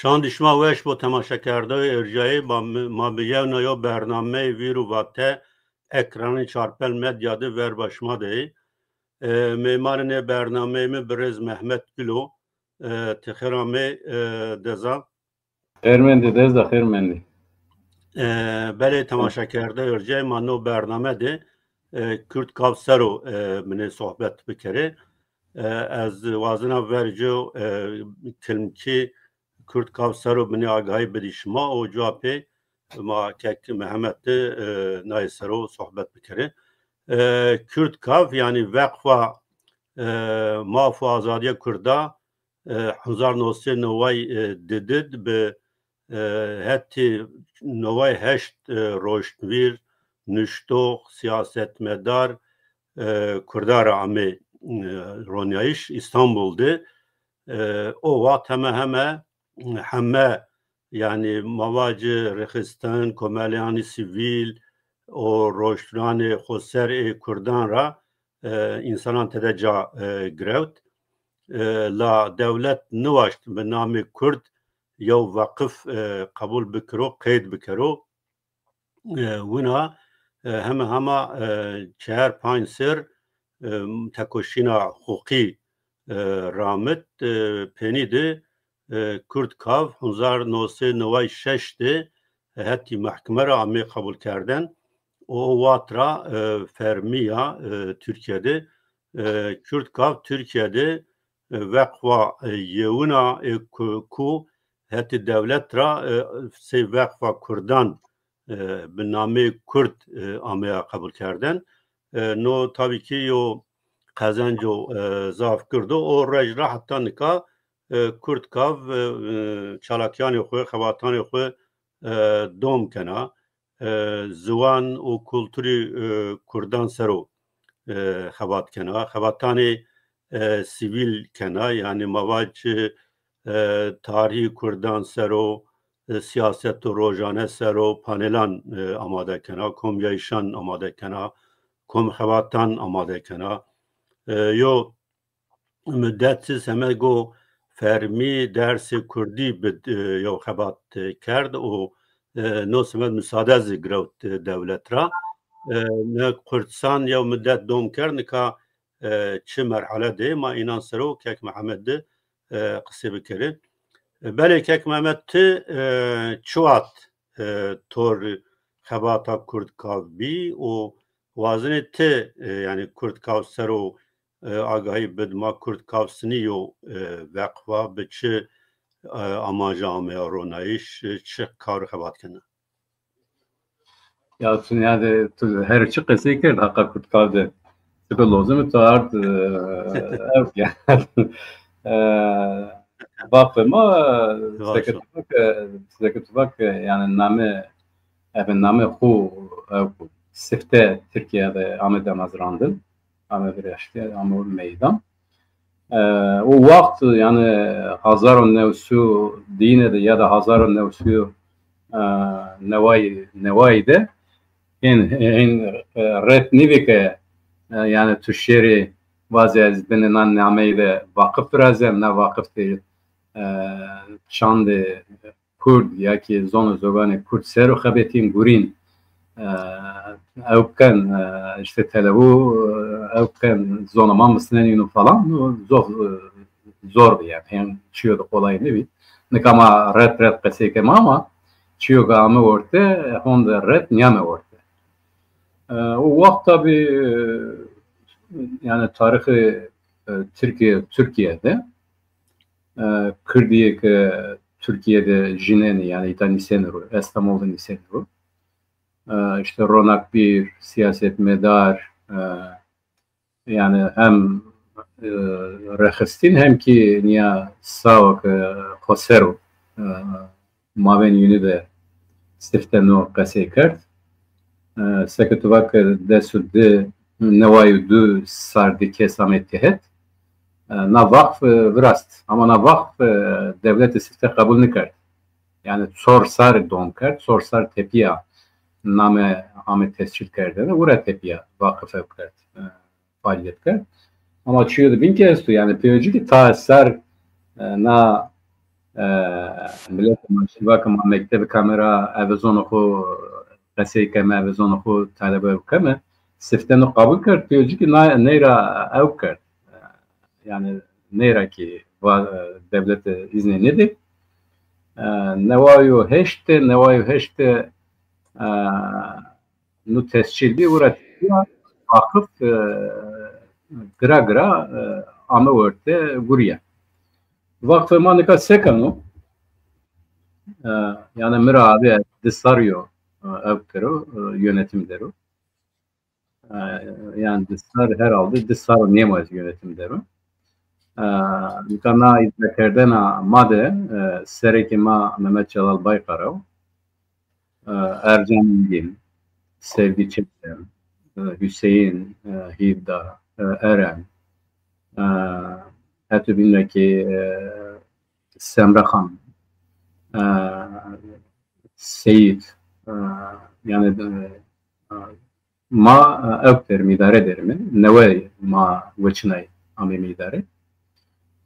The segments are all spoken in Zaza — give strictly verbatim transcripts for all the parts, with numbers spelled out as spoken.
Şandî şima weş bo temaşekerdayê erjayê. Ma, ma bi yewna yo bernameyê Vîr û Vate ekranê Çarpel Medya de verba şima de yê. E, mêmanê nê bernameyê mi birêz Mehmet Gul o. E, ti xêr amê, e, Deza. Xêr mendî Deza, xêr mendî. E, belê temaşekerdayê erjayê, ma no bername de, e, Kürd Kav ser o, e, binê sohbet bikerê. E, ez wazena verco, e, kilmkî Kürd Kav ser o binê agahî bidî şima û cuwa pê ma kek Mehmet de, e, nayê ser o sohbet bikerê. E, Kürd Kav, yanî Veqfa, e, Maf û Azadiya Kurda, e, hezar no sey neway, e, didid bi, e, hetî neway heşt, e, roşnvîr, nuştox, siyasetmedar, e, Kurda ra amê, e, ronîyayîş Îstanbul de. E, o wext heme heme, heme, yanî ma vacî rêxistin, komeleyanê sivîl û roştnanê xoser ê Kurdan ra, e, însanan tede ca, e, girewt. E, la dewlet niwaşt bi namê Kurd yew veqif, e, qebul bikiro, qeyd bikero. E, wina, e, heme hema, e, çehar panc ser, e, tekoşîna huqî, e, ramit, e, penî de, e, Kürd Kav hezar no sey neway şeş de hetî mehkeme ra amê qebul kerden. O, o wext ra, e, fermî ya, e, Tirkîye de, e, Kürd Kav Tirkîye de, e, veqfa, e, yewina, e, ku, ku hetî dewlet ra, e, sey veqfa Kurdan, e, bi nameyê Kurd, e, ameya qebul kerden. E, no tabî kî yo qezenco, e, zaf gird o. O rej ra heta nika, e, Kürd Kav, e, e, çalakîyanê xwu, xebatanê xwu, e, dom kena. E, ziwan û kulturî, e, Kurdan ser o, e, xebat kena. Xebatanê, e, sivîl kena. Yanî ma vac, e, tarîhî Kurdan ser o, e, siyaset û rojane ser o panelan, e, amade kena, kom yayîşan amade kena, kom xebatan amade kena. E, yo mudet ci semedgo fermî dersê kurdî bi, e, yew xebat, e, kerd û, e, no semed musade zî girewt, e, dewlet ra. E, ne Kurdistan yew mudet dom kerd, nika, e, çi merhale de ma înan ser o kek Mihemed de, e, qisê bikerê. E, belê kek Mihemed, ti, e, çi wext, e, tor xebata Kurdkav bî û wazenê ti, e, yanî Kurdkav ser o, e, agahî bid ma, Kurdkav sinî yo, e, veqfa, bi çi, e, amaja ameya ronayîş, e, çi kar û xebat kena? Ya tu, yanî tu her çi qesey kerd haqa Kurdkav de. Tibi lozim tu ard, e, ew ya. E, Vaqfê ma, seke tu vak, e, seke tu vak, e, yanî name, ebe name xu, e, sifte Tirkîye de ame demezrandin, ame viraşte, ame meydan. E, o wext, yanî, hezar û new sey dîne de ya da hezar û new sey, e, neway, neway de hên, hên, e, ret nîvî ke, e, yanî tu şêrî vazê ez binê na nameyî de vaqif virazen, na vaqif de, e, çandê Kurd ya ki zon û zoganê Kurd ser o xebetîn, gurîn. E, ew ken, e, işte televu, e, ew ken zona ma misnenîno falan, o zof, e, zor bi yanî. Hem çiyo de kolay nêbî. Nika ma ret ret qesey kema ama çiyo ke ame orte, honde ret nîyame orte. E, o wext tabî, e, yanî tarîxê, e, Tirkîye, Tirkîye de, e, Kirdîyê ke Tirkîye de jînenê, yanî îta nîsenê ro, Estemol de nîsenê ro. E, işte ronakbîr, siyasetmedar, e, yanî hem, e, rêxistin hem kî nîya sawa ke xo ser o, e, mavên yûnî de sifte no qesey kerd. E, seke tu vake des û di, neway û du sar di kes amê têhet. E, na vaqf, e, virast. Ama na vaqf, e, dewlete sifte qebul nikerd. Yanî çor sar dom kerd, çor sar tepîya name ame tescîl kerdene, ura tepîya vaqif ew kerd, e, faalîyet kerd. Ama çiyo de bîn ke esto, yanî pêwecî ki ta ser, e, na E, Millet ma şîva ke ma mekteb keme ra eve zonê xo qesey keme, eve zonê xo talebe keme. Sifte no qebul kerd, piyocî ki na, ney ra ew kerd. Yani ney ra ki va, e, dewlete îznê nêdê. E, newayo heşt de, newayo heşt de, e, nu tescîl bî, ura tîya vaqif, e, gira gira, e, ame werte guriya. Vaqfê ma nika se keno? E, yani mi ra abi di sar yo, e, ew kero, e, yönetim dero. E, yani di sar herhalde, di sar nêmo ez yönetim dero. E, nika na îdrakerdena ma de, e, serekê ma Mehmet Celal Baykar o. E, Ercan Engin, Sevgi Çetin, e, Hüseyin, e, Hîvda, e, Eren, e, hetê bîn ra ki, e, Semra Xan, e, Seyîd, e, yani, e, ma, e, ewk derîme, îdare derîme, newe ma weçinay ameyme îdare.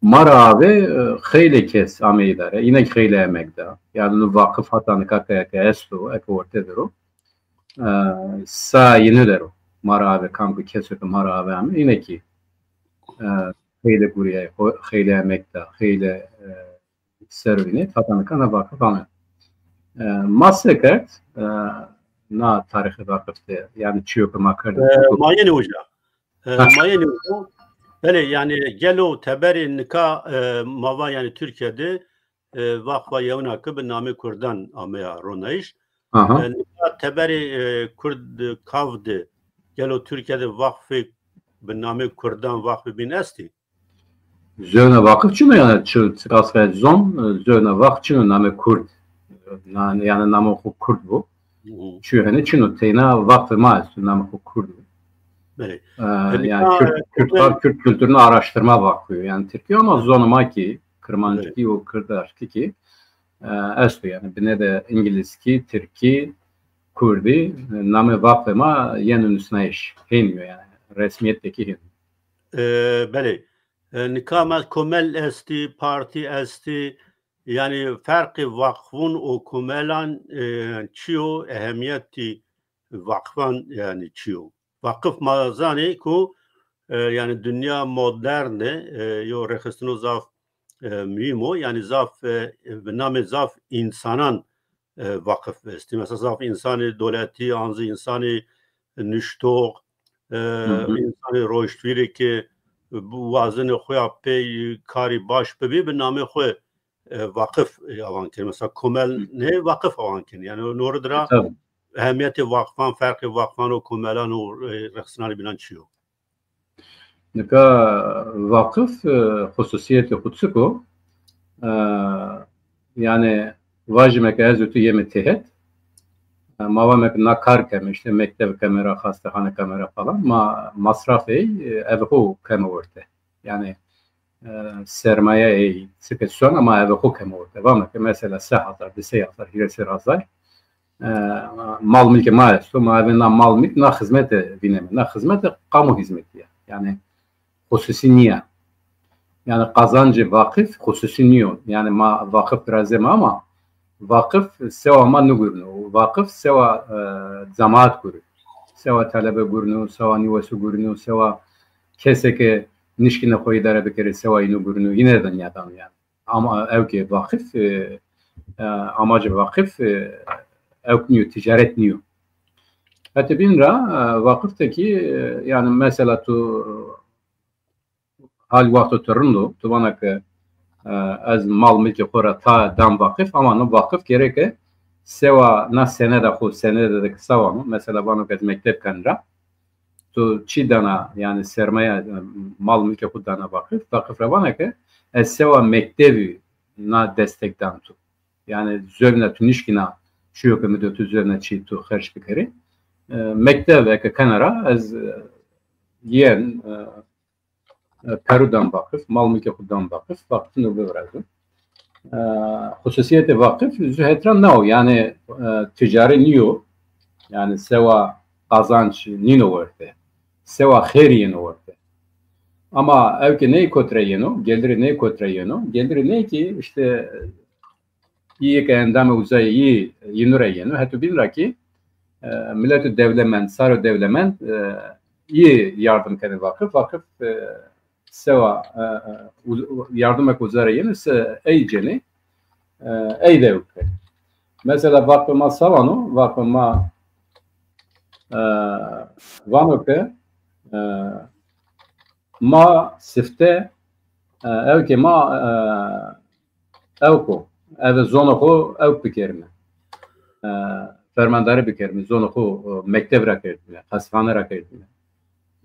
Ma ra ave, e, xeylê kes amey îdare. Înek xeylê emek da. Yani nu vaqif hata nika ke, ke esto, eke orte der o. E, sa yînu der o. Ma ra ave, kam ke keso ke ma ra ave ame. Înek ki, e, xeylê guriyay, xo-, xeylê emek da, xeylê, e, ser vînê, hata nika na vaqif ame. E, ma se kerd, e, na tarîxê vaqif de, yani çiyo ke ma kerde. E, ma yenê uca. E, ma yenê uca. Belê, yani gelo teberê nika, e, ma va yani Türkiye de, e, vaqfa yewna ki bi namê Kurdan ameya ronayîş. Aha. E, nika teberê, e, Kurd kav de gelo Türkiye de vaqfê bi namê Kurdan vaqfê bîn estî? Zewna vaqif çin o yani, çi, çiqas ke zon, e, zewna vaqf çin o namê Kurd. Na-, yani namê xo Kurd bo. Hı hı. Çi hene çin o, teyna vaqfê ma esto, namê xo Kurd bo. Belê. E, e, yani nika, Kürt, e, Kürt, Kürt kültürünü araştırma vakfı yani Tirkî ama zonê ma ki, Kirmancikî û Kirdaşkî ki, e, esto yani. Bine de İngilizkî, Tirkî, Kurdî, e, namê vaqfê ma yeno nusnayîş. Hênî yo yani. Resmîyet de ki hênî yo. E, belê. E, nika ma komel estî, partî estî, yani ferqê vaqfûn û komelan, e, çi yo, ehemîyetî vaqfan yani çi yo? Vaqif ma zanê ku, e, yani dinya modern de, e, yo rêxistino zaf, e, muhîm o. Yani zaf, e, bi namê zaf însanan, e, vaqif estî. Mesela zaf însanê doletî, an zî însanê nuştox, e, Hı hı. însanê roştvîrê ke bu wazenê xo ya pey karî baş bibî, bi namê xo, e, vaqif, e, awan kenî. Mesela komel Hı. nê, vaqif awan kenî. Yani no ri de ra Tabii. ehemîyetê vaqfan, ferqê vaqfan û komelan û, e, rêxistinanê bînan çi yo? Nika vaqif, e, xususîyetê xo çik o? E, yani vajîme ke ez û tu yeme têhet. E, ma vame ke na kar keme, işte mekteb keme ra, xastexane keme ra falan. Ma masraf ey, e, eve xo keme werte. Yani, e, sermaye ey, çike sona ma eve xo keme werte. Vame ke mesela se hazar, di sey hazar, hîrê sey hazar, e, mal milkê ma esto, ma eve na mal milk, na xizmete vîneme. Na xizmete kamu hizmetî ya. Yani xususî nîya. Yani qazancê vaqif xususî nîyo. Yani ma vaqif virazeme ama vaqif sewa ma nigurno. Vaqif sewa, e, cemaat gurno. Sewa talebe gurno, sewa nîweso gurno, sewa kesê ke nişkîne xo îdare bikerê, sewa îno gurno. Yine de nîyadan yani. Ama ewkê vaqif, e, e, amacê vaqif, e, ewk nîyo, ticaret nîyo. Hetê bîn ra, e, vaqif de ki, e, yani mesela tu, e, hal wexto tu rind o, tu vana ke, e, ez mal milkê xo ra ta dam vaqif, ama no vaqif gereke sewa na seneda xo, senede de ke sewa no, mesela vano ke ez mekteb ken ra, tu çî dana, yani sermaye, e, mal milkê xo dana vaqif, vaqif ra vana ke ez sewa mektebî na destek dan tu. Yani zewna tu nişkîna çiyo ke mi do tu zewna çî tu xerc bikerî. E, mekteb eke kena ra ez, e, yen, e, e, peru dan vaqif, mal milkê xo dan vaqif, vaqifî no bivirazo. E, xususîyetê vaqif zu het ra na o, yani, e, ticari nîyo, yani sewa qazanç nîno werte, sewa xêr yeno werte. Ama ewkê ney kot ra yeno, gelirê ney kot ra yeno? Gelirê ney ki işte îyê ke endamê uza yê î, yînu ra yeno. Heto bîn ra ki e, mileto dewlemend, saro dewlemend e, î yardim kenê vaqif. Vaqif e, sewa e, e, uz- yardimek uza ra yeno se ey cenê, e, ey dew kenê. Mesela vaqfê ma sa vano, vaqfê ma e, vano ke e, ma sifte e, ewkê ma e, ewk o. Eve zonê xo ewk bikerîme. E, fermandarî bikerîme, zonê xo e, mekteb rakerdîme, xestexane rakerdîme,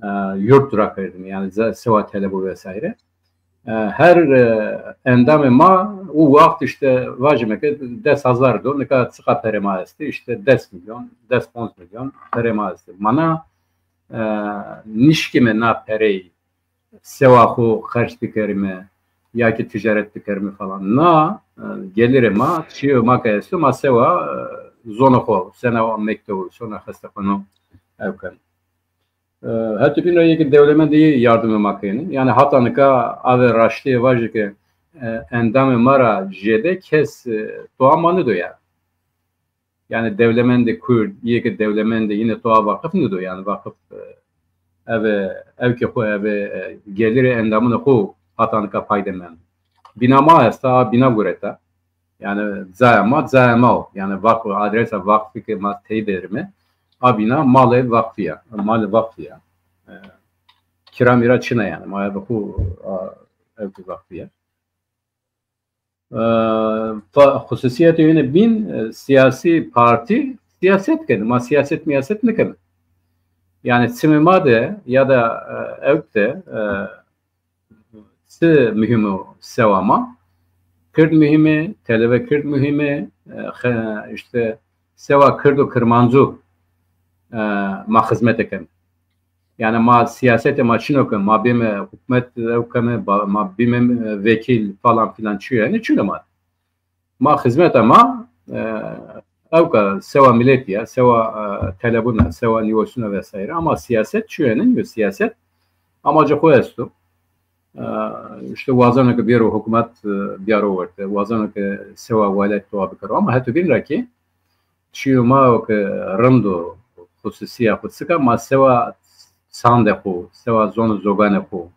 e, yurt rakerdîme, yanî ze- sewa telebû vesaire. E, her e, endamê ma o waxt işte vajîme ke des hezar do, nika çiqa perê ma estê, işte des milyon, des ponc milyon perê ma estê. Ma na e, nişkîme na perey sewa xo xerc bikerîme ya ki ticaret bikerîme falan. Na e, gelirê ma, çîyê ma ke esto, ma sewa e, zonê xo, sena mektew, sena xestexano ew ken. E, heto bîn ra yê ki dewlemendî yardimê ma kenê. Yanî hata nika ave raştîye vajî ke e, endamê ma ra jêde kes e, toa ma nido ya. Yanî dewlemendê kurd, yê ke dewlemendê yîne toa vaqif nido. Yanî vaqif e, eve, ewkê xo, eve e, gelirê endamunê xo hata nika pay de mendo. Bîna ma esta, a bîna gureta. Yanî cayê ma, cayê ma o. Yanî vaqf, adresa vaqfî ke ma tey derîme, a bîna malê vaqfî ya. Malê vaqfî ya. E, kira mîra çin a yanî. Ma eve xo a, ewkê vaqfî ya. E, fa- xusûsîyetê yîne bîn, e, sîyasî partî sîyaset kenê. Ma sîyaset mîyaset nikeme. Yanî çimê ma de ya da e, ewk de e, çi muhîm o sewa ma? Kird muhîm ê, telebe kird muhîm ê, e, xe- işte sewa kird û kirmancu e, ma xizmete keme. Yanî ma sîyasetê ma çin o ke ma bîme hukmet ew keme, ba- ma bîme e, vekîl falan filan çîyo yanî çin o ma. Ma xizmeta ma e, ewka sewa miletî ya, sewa e, telebûn a, sewa nîwesûn a vesaire. Ama sîyaset çîyo yanî nîyo, sîyaset amacê xo esto. E, işte wazeno ke bêro hukmat e, bîyaro werte, wazeno ke sewa welat toa bikero. Ama heto bîn ra ki çîyo ma o ke rind o, xusûsîya xo çik a, ma sewa çandê xo, sewa zon û zoganê xo,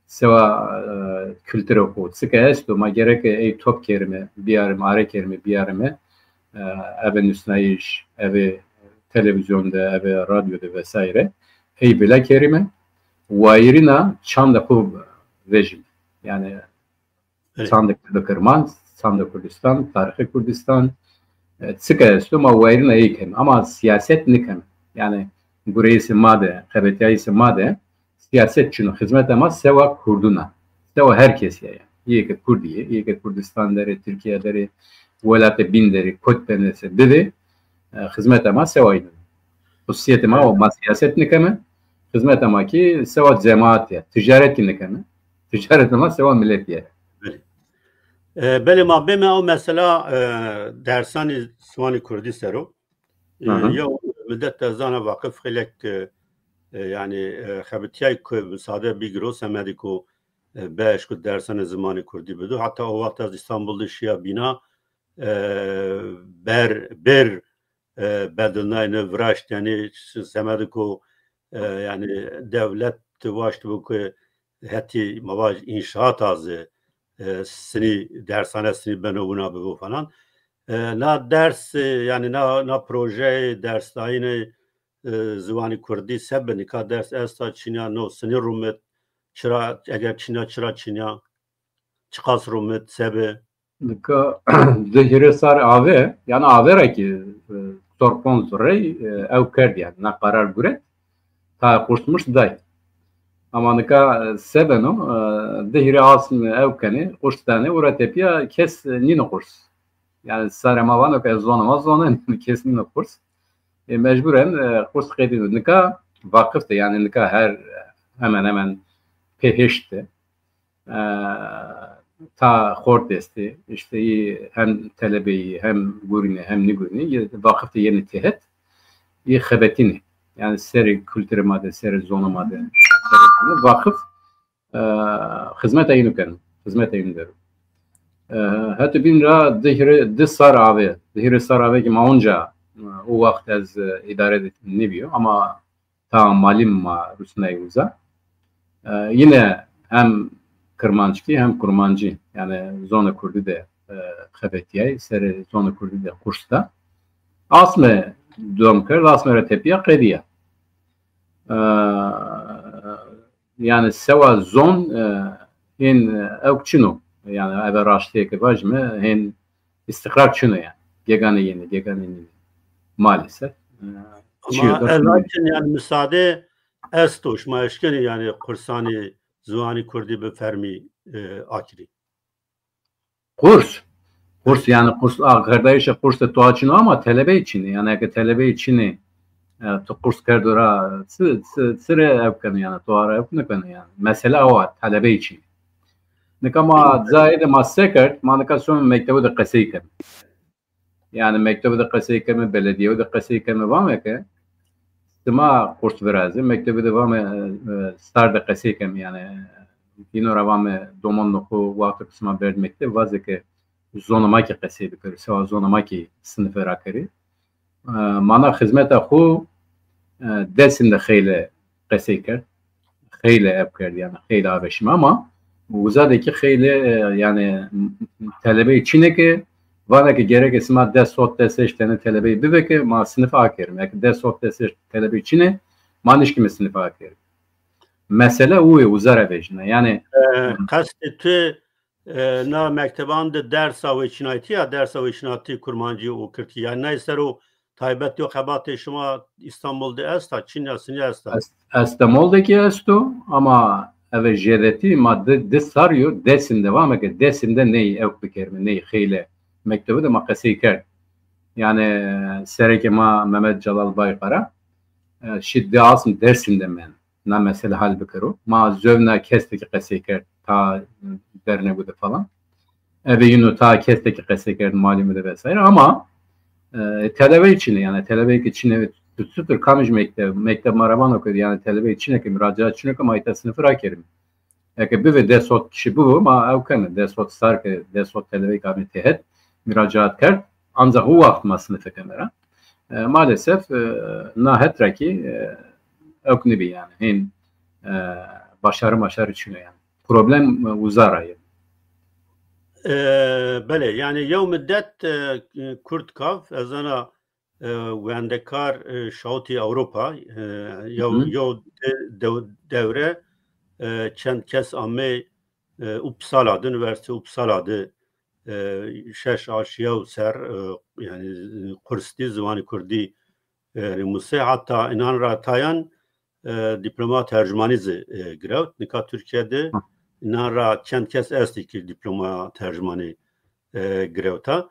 sewa e, kulturê xo, çik a esto, ma gereke ey top kerîme, bîyarîme, are kerîme, bîyarîme, e, eve nusnayîş, eve televîzyon de, eve radyo de vesaire, ey vila kerîme, wayîrîna çandê xo vejîme. Yanî Belê. Çandê Kurdo-Kirmanc, çandê Kurdistan, tarîxê Kurdistan, e, çik a esto, ma wayîrîna ey keme. Ama sîyaset nikeme. Yanî gureyîsê ma de, xebetîyayîsê ma de sîyaset çin o. Xizmeta ma sewa kurdûn a. Sewa her kesî ya yanî. Yê ke kurdî yê, yê ke Kurdistan der ê, Tirkîya der ê, welatê bîn der ê, kot benê se bibê, e, xizmeta ma sewa yîn o. Xusûsîyetê ma o, ma sîyaset nikeme. Xizmeta ma kî sewa cemaat ya. Ticaret kî nikeme. Ticaretê ma sewa miletî ya. Belê. E, belê, ma bême ew mesela e, dersanê ziwanê kurdî ser o. E, Hı hı. Yew midet ez zana Vaqif xeylek e, e, yanî e, xebitîyay ku misade bigiro semedê ku e, bieşko dersanê zimanê kurdî bido. Heta o wext ez Îstanbul de şîya bîna, e, ber, ber e, bedilnayne, viraştene, semedê ku e, yanî dewlet waştibo ku hetî ma vaj înşaat a zî e, sinî dersane sinî beno wina bibo falan. E, na ders e, yanî na, na projeyê dersdayînê e, ziwanî kurdî sebe nika ders esta, çinya, no sinî rumit, çira, eger çinya, çira çinya, çiqas rumit sebe? Nika di hîrê sar ave, yanî ave ra kî e, çor ponc rey e, ew kerd yanî, na qarar guret, ta qurs murs day. Ama nika e, se beno, e, di hîrê asm ew kenê, qurs danê, û ra tepîya kes e, nîno qurs. Yanî sarê ma vano ke ez zonê ma zonen, kes nîno qurs. E, mecbûren e, qurs qedîno. Nika Vaqif de, yanî nika her hemen hemen pê heşt de. E, ta xort estê. İşte yî hem telebeyî, hem gurînê, hem nigurînê, yê Vaqif de yenê têhet, yê xebetînê. Yanî serê kulturê ma de, serê zonê ma de xebetînê. Vaqif E, xizmeta înu keno. Xizmeta înu dero. E, heto bîn ra di hîrê, di sar ave. Di hîrê sar ave ki ma onca, e, o waxt ez, e, îdare de nêbîyo ama ta malîm ma rusnayî uza. E, yine hem kirmanckî hem kurmancî, yanî zonê kurdî de, e, xebetîyay, serê zonê kurdî de kurs da. Asme dom kerd, asme ra tepîya qedîya. E, yanî sewa zon, e, hên, e, ewk çin o. Yanî eve raştîye ke vajîme, hên îstîqrar çin o yanî. Gegane yenê, gegane nînê. Maalesef. E, çîyo Ama da ez çin o. Akin yanî misade esto, şima eşkenî yanî kursanê ziwanî kurdî bi fermî, e, akirî. Kurs. Kurs yanî kurs, agırdayîşê kurs de toa çin o ama telebeyî çin ê. Yanî eke telebeyî çin ê, e, tu kurs kerdo ra çi, çi, çi rê ewk keno yanî, toa ra ewk nêkeno yanî. Mesele awa, telebeyî çin ê. Nika ma cayê de ma se kerd, ma nika some mektebo de qesey keme. Yanî mektebo de qesey keme, beledîyeyo de qesey keme, vame ke sima kurs virazê, mektebo de vame, e, e, sar de qesey keme, yanî îno ra vame domon no xo, wexto ke sima berd mekteb, vaze ke zonê ma kî qesey bikerî, sewa zonê ma kî sinife rakerî. E, ma na xizmeta xo, e, Dêrsim de xeyle qesey kerd. Xeyle ewk kerd, yanî xeyle ave şîme ama uza de kî xeyle, e, yanî telebeyî çin ê ke vana ke gereke sima des hot, des heşt tene telebeyî bive ke ma sinife akerîme. Eke des hot, des heşt telebeyî çin ê, ma nişkîme sinife akerîme. Mesele o yê, uza ra vejîna. Yanî E, qestê tu, e, na mekteban de dersa weçînayîtî ya dersa weçînatî kurmancî û kirdkî? Yanî nay ser o taybet yo xebatê şima Îstanbul de esta, çin ya, sinî esta? Est-, Estemol de kî esto, ama eve jêdetî ma di, di sar yo Dêrsim de vame ke Dêrsim de ney ewk bikerîme, ney xeyle mektebo de ma qesey kerd. Yanî serekê ma Mehmet Celal Baykara, e, şî di asm Dêrsim de mend. Na mesele hal bikero. Ma zewna kes de kî qesey kerd, ta dernego de falan. Eve yîno ta kes de kî qesey kerd, malîmî de vesaire. Ama, e, telebeyî çin ê, yanî telebeyî ke çin ê, tu, tu, tu kamij mekteb, mekteb ma ra vano ke, yanî telebeyî çin ê ke, muracaat çin ê ke ma îta sinife rakerîme. Eke bivê des hot kişî bivê, ma ewk keme, des hot sar ke, des hot telebeyî ke amê têhet, muracaat kerd, ancax o waxt ma sinife keme ra. E, maalesef, e, na het ra kî, e, ewk nêbî yanî. Hên, e, başarî maşarî çin o yanî. Problem, e, uza ra yê. E, belê, yanî yew midet, e, Kurdkav, ez zana, e, wendekar, e, şawitî Ewropa, e, yew, Hı hı. yew de-, de-, dewre, e, çend kes amey, e, Uppsala de, Unîversîte Uppsala de, e, şeş aş yew ser, e, yanî, e, kurs dî, ziwanê kurdî, e, rimusê, heta înan ra tayan, e, dîploma tercumanî zî, e, girewt. Nika Tirkîye de Hı. înan ra çend kes estî ke dîploma tercumanî, e, girewta.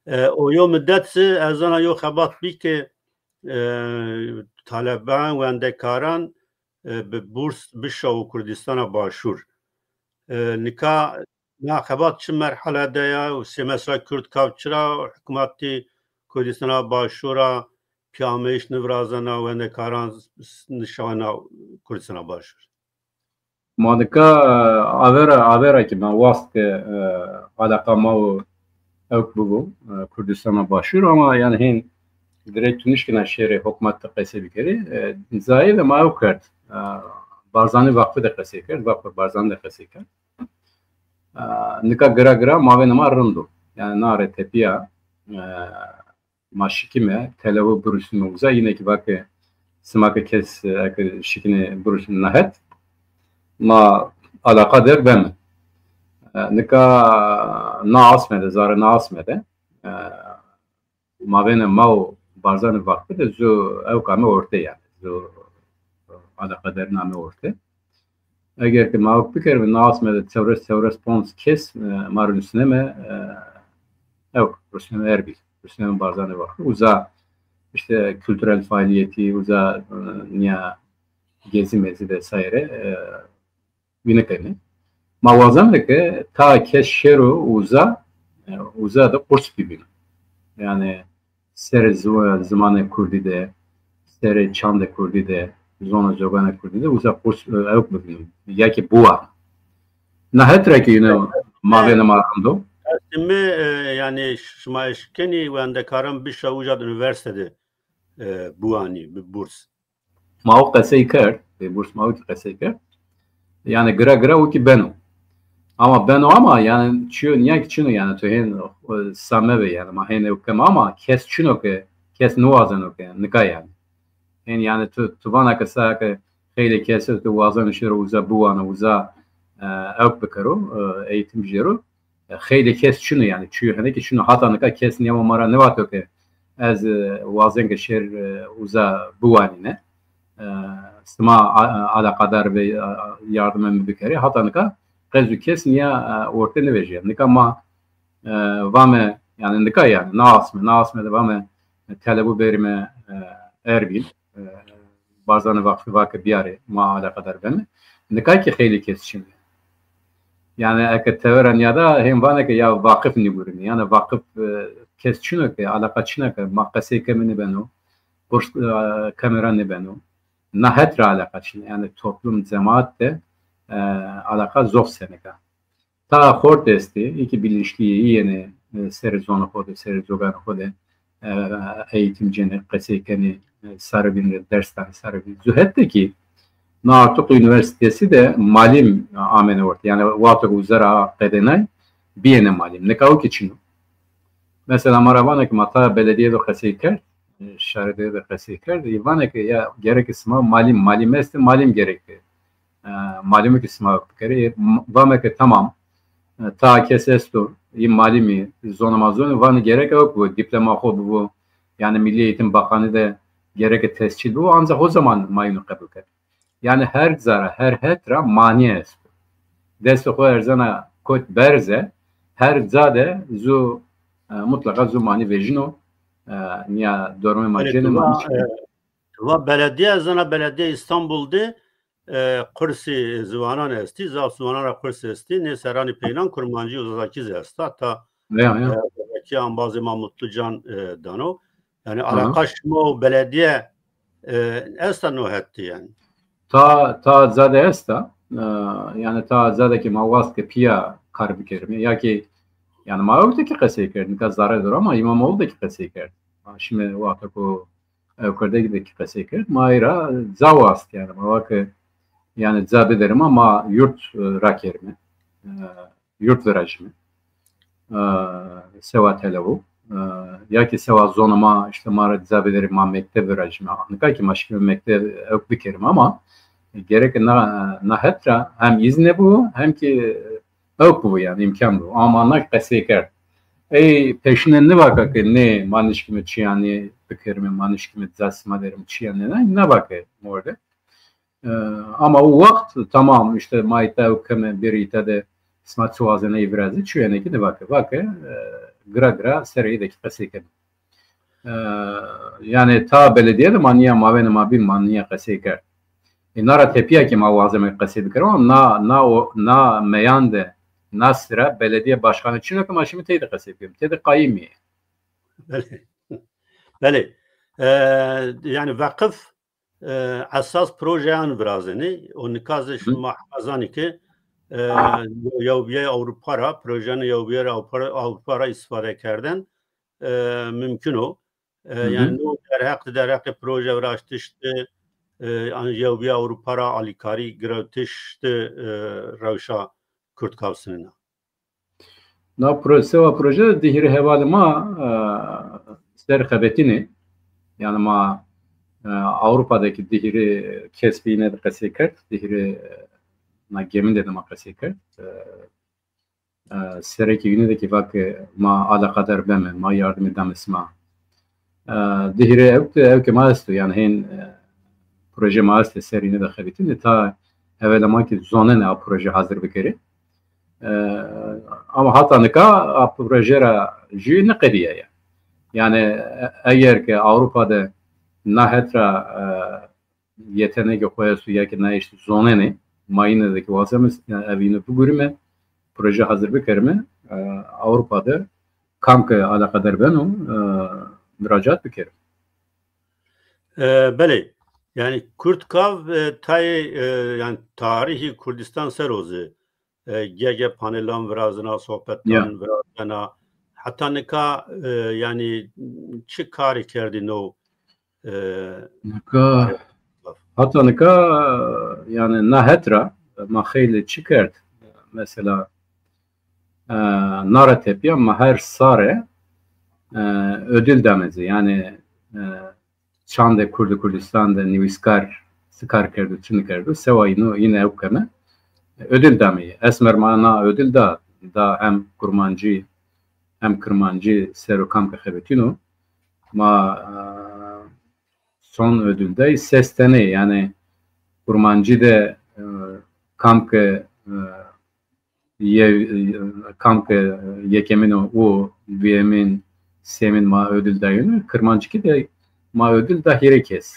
E, o yo midet zî ez zana yo xebat bî ke, e, taleban, wendekaran, e, bi burs bişawo Kurdîstana Başûr. E, nika na xebat çi merhale de ya? Û sê mesela Kurdkav çira hikûmetî Kurdîstana Başûr ra pîyameyîş nivirazena, wendekaran s-, nişawena Kurdîstana Başûr? Ma nika, e, avera, avera kî ma wast ke, e, alaqa ma û ewk bibo, e, Kurdîstana Başûr, ama yanî hên direkt tu nişkîna şêrê hukmat de qesey bikerî. E, zayê de ma ewk kerd. E, Barzanî Vakfî de qesey kerd, Vakfê Barzanî de qesey kerd. E, nika gira gira mavênê ma rind o. Yanî na rê tepîya, e, ma şikîme, telewe birusnîme uza, yine kî vake sima ke kes, e, eke şikînê birusnî na het, ma alaqa der beme. E, nika na asme de, zarê na asme de, e, mavênê ma û Barzanî Vakfî de zu ewk ame orte yanî. Zu, e, alaqa der name orte. Eger ke ma ewk bikerîme, na asme de çewres, çewres ponc kes, e, ma rusneme, e, ewk, rusneme Erbîl, rusneme Barzanî Vakfî. Uza îşte kulturel faalîyetî, uza, e, nîya gezi mezi vesaire, e, vînî kenê. Ma wazeme ke ta kes şêro uza, e, uza de kurs bivîno. Yanî serê ziwa-, zimanê kurdî de, serê çandê kurdî de, zona zoganê kurdî de uza kurs, e, ewk bivîno. Ya kî biwa. Na het ra kî yine mavêne ma rind o. Qesî mi, e, yanî şima eşkenî wendekaran bişa uca de unîversîte de, e, biwanî, bi burs. Ma o qesey kerd, e, burs ma o kî qesey kerd. Yanî gira gira o kî beno. Ama beno ama yanî çiyo nîya kî çin o yanî tu hên, e, same ve yanî ma hên ew keme ama kes çin o ke, kes niwazeno ke, nika yanî. Hên yanî tu, tu vana ke sa ke xeylê kes esto wazeno şêro uza biwano, uza, e, ewk bikero, e, eğitim jêro. E, xeylê kes çin o yanî, çiyo henekî çin o. Hata nika kes nîya ma ra nivato ke ez, e, wazen ke şêr, e, uza biwanîne. E, sima a-, a-, alaqadar ve, a-, a-, yardimê mi bikerê. Hata nika qez û kes nîya, e, orte nivejîya. Nika ma, e, vame, yanî nika yanî, na asme, na asme de vame, e, telebû berîme, e, Erbîl, e, Barzanî Vakfî vake biyarê, ma alaqadar beme. Nika kî xeylê kes çin o. Yanî eke tewera nîyada hên vane ke ya Vakif nîgurîne. Yanî Vakif, e, kes çin o ke, alaqa çin o ke, ma qesey keme nêbeno, burs, e, keme ra nêbeno. Na het ra alaqa çin o. Yanî toplum, cemaat de, e, alaqa zof senik a. Ta xort estê, ê kî bilinçlî yê, yê yenê, e, serê zonê xo de, serê coganê xo de, e, eğitim cênê, qesey kenê, e, sarê bîn rê ders danê, sarê bîn. Zu het de kî na Artuk Unîversîtesi de malim, e, amêne orte. Yanî wexto ke uza ra qedenay, bîyêne malim. Nika o kî çin o. Mesela ma ra vana ke ma ta beledîye de qesey kerd, e, şaredîye de qesey kerd, ê vana ke ya gereke sima malim, malim estê, malim gereke. E, malimo kî sima bikerê. E, m-, vame ke tamam, e, ta kes esto, yê malimî, zonê ma zonê, vanê gereke ewk bibo, dîploma xo bibo, yanî Milli Eğitim Bakanı de gereke tescîl bibo, ancaq o zaman ma yînû qebul kerd. Yanî her ca ra, her het ra manîye esto. Destê xo erzena kot berze, her ca de zu, e, mutlaqa zu manî vejîno, e, nîya dormê ma cênê ma. Belê, tu va, e, tu va beledîye, ez zana beledîye Îstanbul de, e, qursî ziwanan estî, zaf ziwanan ra qurs estî, nê serranî peynan kurmancî û zazakî zî esta. Ta, e, zazakî embazê ma Mutlu Can, e, dano. Yanî alaqa şima û beledîye, e, esta no het de yanî? Ta, ta ca de esta. E, yanî ta ca de kî ma wast ke pîya kar bikerîme. Ya kî, yanî ma ewk de kî qesey kerd. Nika zere der o ama Îmamoğlu de kî qesey kerd. Ma şîme wexto ke ewkerdekî de kî qesey kerd. Ma ey ra ca wast yanî. Ma va ke yanî ca biderîme, ma yurt, e, rakerîme. E, yurt virajîme. E, sewa telebû. E, ya kî sewa zonê ma, îşte ma ra ca biderîme, ma mekteb virajîme. Nika kî ma şîme mekteb ewk bikerîme ama gereke na, na het ra hem îzne bibo, hem kî ewk bibo yanî, îmkan bibo. Ama na qesey kerd. Ey peşine nêvaka ke nê, ma nişkîme çîyanî bikerîme, ma nişkîme ca sima derîme, çîyanî nê, nêva ke morde. E, ama o wext tamam, îşte ma îta ewk keme, bêrê îta de sima çi wazenê ey virazê, çîyo henekî nêva ke. Va ke, e, gira gira serê ey de kî qesey keme. E, yanî ta beledîye de ma nîya mavêne ma bîn, ma nîya qesey kerd. E, na ra tepîya kî ma wazeme qesey bikerîme, na, na o, na meyan de, na sira beledîye başkanî çin o ke ma şîme tey de qesey bikerîme. Tey de qayîm ê. Belê. Belê. E, yanî veqif, e, esas projeyan virazenê. Û nika zî şima hema zanî ke, e, Yewbîyayê Ewropa ra, projeyanê Yewbîyayê Ewropa ra, Ewropa ra îstîfade kerden, e, mumkin o. E, yanî no derheq de, derheqê proje viraştiş de, e, an Yewbîya Ewropa ra alîkarî girewtiş de, e, rewşa Kurdkav sinena. Na proje, sewa proje di hîrê hevalê ma, e, ser xebetînê. Yanî ma, e, Ewropa de kî di hîrê kes bîne de qesey kerd, di hîrê, e, na gemîn de de ma qesey kerd. E, e, serekê wîne de kî va ke ma alaqadar beme, ma yardimê dame sima. E, di hîrê ewk de, ewkê ma esto, yanî hên, e, proje ma estê, ser îne de xebitîne, ta hewalê ma kî zonenê a proje hazir bikerê. E, ama hata nika a proje ra jûyê niqedîyaye. Yanî, e, eger ke Ewropa de na het ra, e, yetenekê xo esto ya kî na eşt zonenê, ma îne de kî wazeme, yanî ev îne bigurîme, proje hazir bikerîme, e, Ewropa de kam ke alaqadar beno, e, muracaat bikerîme. E, belê. Yanî Kurdkav, e, tayê, e, yanî tarîhî Kurdistan ser o zî, e, ge-ge panelan virazena, sohbetan virazena. Heta nika, e, yanî çi karî kerdî no, e, Nika, heta nika, yanî na het ra ma xeylê çi kerd. Mesela, e, na ra tepîya ma her sare, e, ödül dame ci. Yanî, e, çandê Kurd û Kurdistan de nivîskar çi kar kerdo, çi nikerdo, sewa îno yine ew keme, e, ödül dame. Esmer ma na ödül da, da hem kurmancî hem kirmancî ser o kam ke xebetîno. Ma, e, son ödül de ses tenê, yanî kurmancî de, e, kam ke, e, ye, kam ke yekemîn o, û duyemîn, sêmîn ma ödül dayîno, kirmancî kî de ma ödül da hîrê kes.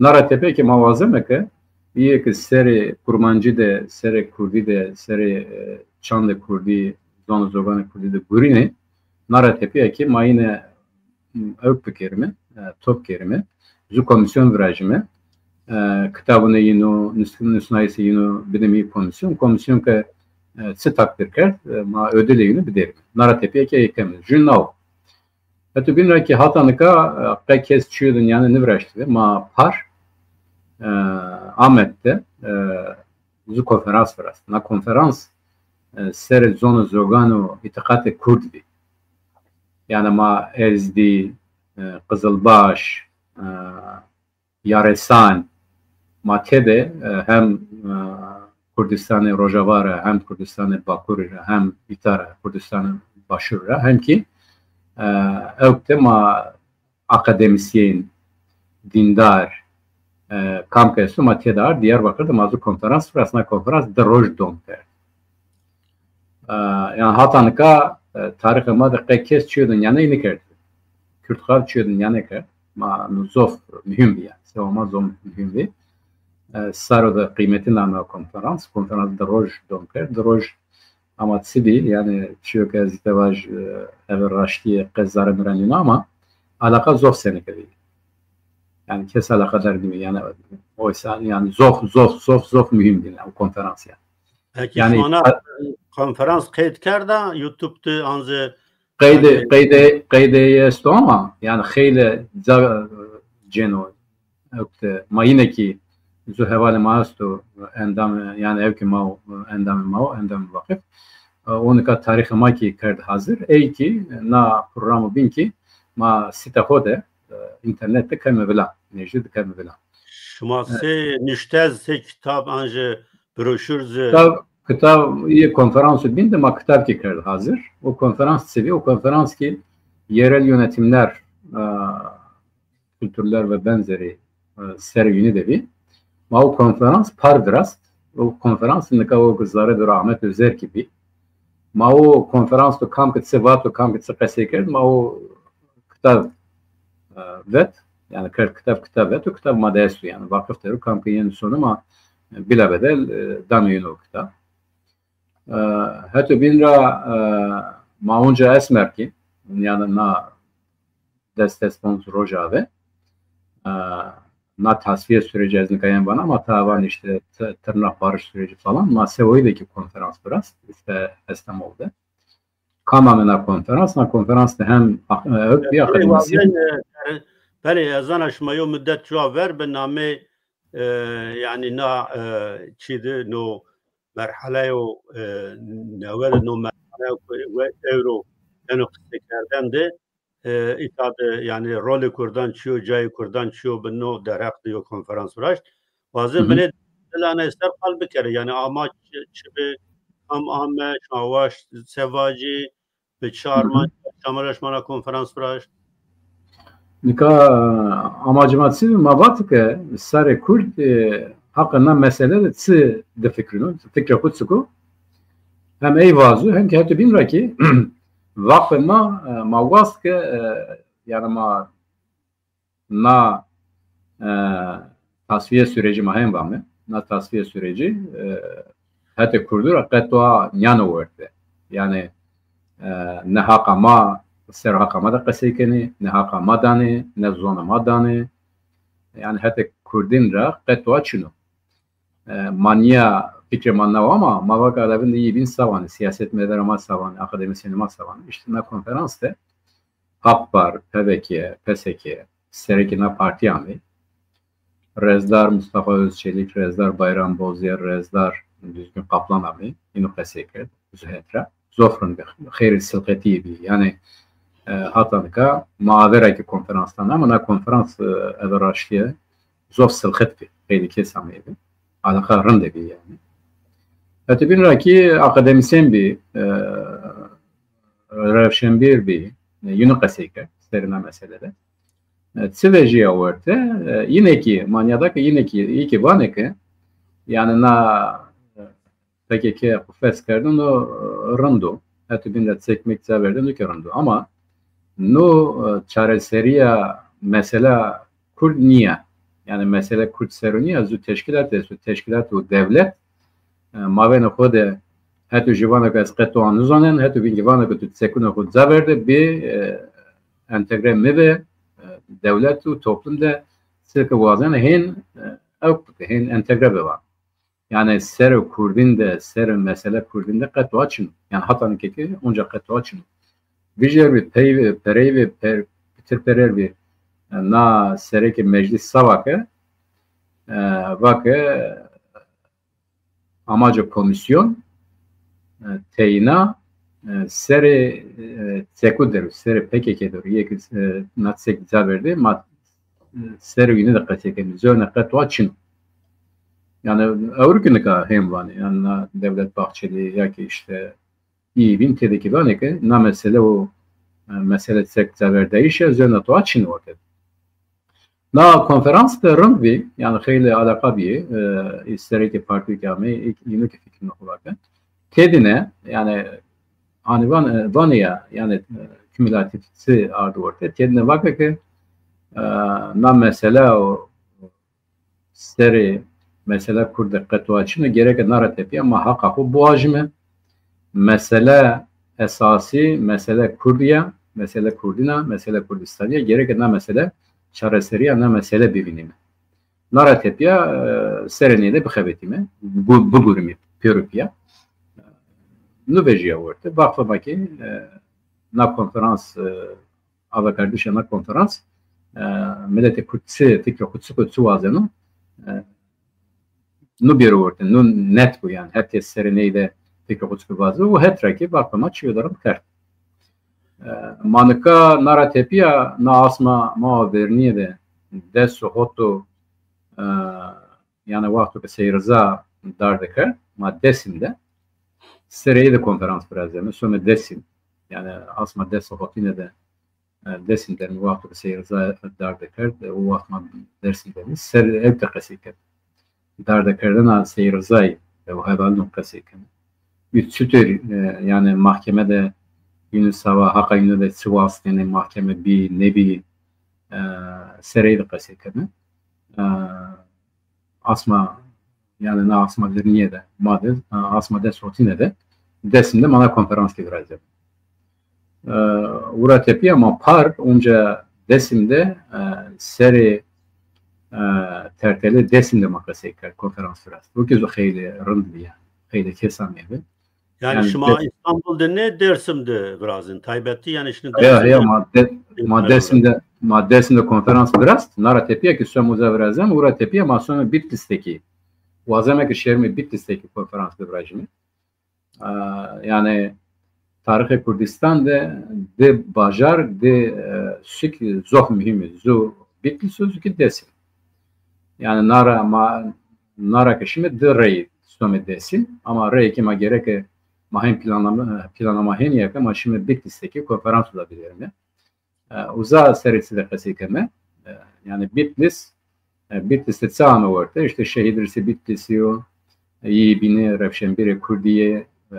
Na ra tepe ke ma wazeme ke îyê ke serê kurmancî de, serê kurdî de, serê, e, çandê kurdî, zon û zoganê kurdî de gurînê, na ra tepîya ke ma yine, m, ewk bikerîme, e, top kerîme, zu komîsyon virajîme, e, kitabûnê yîno, nus-, nusnayîsê yîno bidîme î komîsyon. Komîsyon ke, e, çi takdir kerd, e, ma ödülê yîno biderîme. Na ra tepîya ke ê keme. Jû naw. Heto bîn ra kî hata nika, e, qe kes çîyo de nîyane niviraştî de, ma par, e, Amed de, e, zu konferans virast. Na konferans, e, serê zon û zogan û îtîqatê kurd bî. Yanî ma Ezdî, e, Qizilbaş, e, Yaresan, ma tede, e, hem, e, Kurdistanê Rojava ra, hem Kurdistanê Bakurî ra, hem îta ra, Kurdistanê Başûrî ra, hem kî, e, ewk de ma akademîsyen, dîndar, e, kam ke esto ma tede ard, Diyarbakir de ma zu konferans virast, na konferans di roj dom kerd. E, yanî hata nika, e, tarîxê ma de qe kes çîyo de nîyane nêkerd. Kurdxav çîyo de nîyane kerd. Ma no zof muhîm bî yanî. Sewa ma zof muhîm bî. E, saro de qîmetî name konferans. Konferans di roj dom kerd. Di roj ama çi bî? Yanî çîyo ke ez îta vaj, e, eve raştîye qe zerrê mi ra nîno ama alaqa zof senî ke bî. Yanî kes alaqadar nîbî. Yanî oysa yanî zof, zof, zof, zof muhîm bî yanî o konferans yanî. Peki yanî, şima na konferans qeyd kerda YouTube de, an zî qeydê, yanî qeydê, qeydê esto ama yanî xeylê ca cêno ewk de ma yine kî zu hevalê ma esto, endam, yanî ewkê ma o, endamê ma o, endamê Vaqif. E, o nika tarîxê ma kî kerd hazir. Ey kî na programo bîn kî ma sîta xo de, e, înternet de keme vila, nêjdî de keme vila. Şima sey nuştez, sey kitab an zî broşur zî? Kitab, kitab, îyê konferanso bîn de ma kitab kî kerd hazir. O konferans çi bî? O konferans kî yerel yönetimler, e, kültürler ve benzeri, e, serê wînî de bî. Ma o konferans par virast. O konferans nika o ke zerrê de ro Ahmet Özer kî bî. Ma o konferans de kam ke çi vato, kam ke çi qesey kerd, ma o kitab, e, vet. Yanî kerd kitab, kitab vet, o kitab ma de esto. Yanî Vaqif de ro kam ke yeno sona ma, e, bîlabedel, e, dame yîno o kitab. E, heto bîn ra, e, ma onca esmer kî, yanî na des, des ponc roja ve, e, na tasfiye süreci ez nika yen vana ama ta van îşte t-, tırnak barış süreci falan, ma sewayî de kî konferans virast, îşte Estemol de. Kam ame na konferans? Na konferans de hem ak-, e, ewk bî, akademîsyen. Belê, e, belê, ez zana şima yo mudet cuwa ver bi namê, e, yanî na, e, çî de no merhaleyo, e, newe de no merhaleyo ku we ewro yeno qiseykerden de, e, îta de yanî rolê kurdan çi yo, cayê kurdan çi yo, bi no derheq de yo konferans viraşt. Wazim binê dilane ser qal bikerê. Yanî amac çi, çi bi, kam ame, şima waşt se vacî, bi çi armanc, çi amaca şima na konferans viraşt? Nika amacê ma çi bi? Ma vat ke sarê kurd, e, haqê na mesele de çi difikrîno, fikrê xo çik o? Hem ey vazo, hem kî heto bîn ra kî vaqfê ma, e, ma wast ke, e, yanî ma na, e, tasfiye süreci ma hem vame. Na tasfiye süreci, e, hetê kurdû ra qet wa nîyano werte. Yanî, e, ne haqa ma, ser haqa ma de qesey kenê, ne haqa ma danê, ne zona ma danê. Yanî hetê kurdîn ra qet wa çin o. E, ma nîya Fikrê ma naw ama ma vake alevin de yî bîn sawanê, siyasetmedara ma sawanê, akademîsyenê ma sawanê. Îşte na konferans de Hap Par, P V K, P S K, serekê na partî amê. Rezdar Mustafa Özçelik, Rezdar Bayram Bozyer, Rezdar Düzgün Kaplan amê. Îno qesey kerd. Zu het ra. Zof rind bi. Xeyrê silqetî bî. Yanî e, hata nika ma avera kî konferans dana ama na konferans e, eve raştîye zof silqet bî. Xeylê kes ameybi. Alaqa rinde bî yanî. Hetê bîn ra kî akademîsyen bî, e, rewşenbîr bî, e, yînû qesey kerd serê na mesele de. E, çi vejîya werte? E, yine kî, ma nîyada ke yine kî, î kî vanê ke, yanî na, e, P K K xwu fes kerdin û, e, rind o. Hetê bîn de çekmek ca verdin o kî rind o. Ama no, e, çareserîya mesela Kurd nîya. Yanî mesele Kurd ser o nîya, zu teşkîlat esto, teşkîlat û dewlet, e, mavênê xo de heto jî vano ke ez qet to a nizanên, heto bîn kî vano ke tu çekûna xo ca verde, bê, e, entegre mibe, e, dewlet û toplum de çi ke wazeno hên, e, ewk bike, hên entegre biba. Yanî serê kurdîn de, serê mesele kurdîn de qet wa çin o. Yanî hata nike kî onca qet wa çin o. Vijêr bî, pey, perey bî, per, pitir perer bî. Na serekê meclîs sa vake, e, vake amaco komîsyon, e, teyna, e, serê, e, çekû der o, serê P K K der o. Yê ke, e, na çek ca verdê, ma, e, serê wîne de qesey kenê. Zewne qet wa çin o. Yanî ewro kî nika hên vanê. Yanî na Devlet Bahçeli ya kî îşte î bîn têde kî vanê ke na mesele û, e, mesele çek caverdayîş a, zewna to a çin orte. Na konferans de rind bî, yanî xeylê alaqa bî, e, î serekê partî kî amey, î, îno kî fikrînê xo vake. Têdîne, yanî, hanî van, e, vanê ya, yanî, e, kumulatif çi ardo orte. Têdîne vake ke, e, na mesele û serê mesela Kurd de qet wa çin o, gereke na ra tepîya ma haqa xo biwajîme. Mesele esasî, mesele Kurdî ya, mesele Kurdîn a, mesele Kurdistanî ya, gereke na mesele çareserîya na mesele bivînîme. Na ra tepîya, e, serê ney de bixebetîme, bi-, bigurîme pêro pîya. No vejîya werte. Vaqfê ma kî, e, na konferans, e, avakerdişê na konferans, e, miletê Kurd çi fikrê xo çik o, çi wazeno, e, no bêro werte, no net bo yanî. Her kes serê ney de fikrê xo çik o vazo û het ra kî vaqfê ma çîyo de rind kerd. E, ma nika na ra tepîya na asma ma vernîye de des û hot o, e, yanî wexto ke Sey Riza darde kerd, ma Dêsim de serê ey de konferans virazeme, some Dêsim. Yanî asma des û hotîne de, e, Dêsim de mi wexto ke Sey Riza darde kerd, e, o wext ma Dêsim de mi ser ey de qesey kerd. Dardekerdena Sey Rizayî, e, û hevalîno qesey keme. Û çitur, e, yanî mahkeme de yînû sawa haqa yînû de çi wastêne, mahkeme bî, nêbî, e, serey de qesey keme. E, asma, yanî na asma virnîye de ma de, e, asma des hotîne de Dêsim de ma na konferans kî virazeme. E, ura tepîya ma par onca Dêsim de, e, serê, e, tertelê Dêsim de ma qesey kerd, konferans virast. O kî zî xeylê rind bî yanî. Xeylê kes ameybi. Yanî yanî şima Dês- Îstanbul de nê, Dêrsim de virazên? Taybetî yanî şinî Dêrsim de ma Dêsim de, ma Dêsim de konferans virast. Na ra tepîya kî some uza virazeme, ura tepîya ma some Bitlis de kî. Wazeme ke şêrîme Bitlis de kî konferans bivirajîme. E, yanî tarîxê Kurdîstan de di bajar, di, e, suk zof muhîm ê. Zu Bitlis o, zu kî Dêsim. Yanî na ra ma, na ra ke şîme di reyî some Dêsim. Ama reyê ke ma gereke ma hên planlama, planlama hên ya ke ma şîme Bitlis de kî konferans uza biderîme. E, uza serê çî de qesey keme. E, yanî Bitlis, e, Bitlis de çi ame werte? Îşte şehîd Îdrîsê Bitlîsî yo, e, yî bînî rewşenbîrê Kurdî yê, e,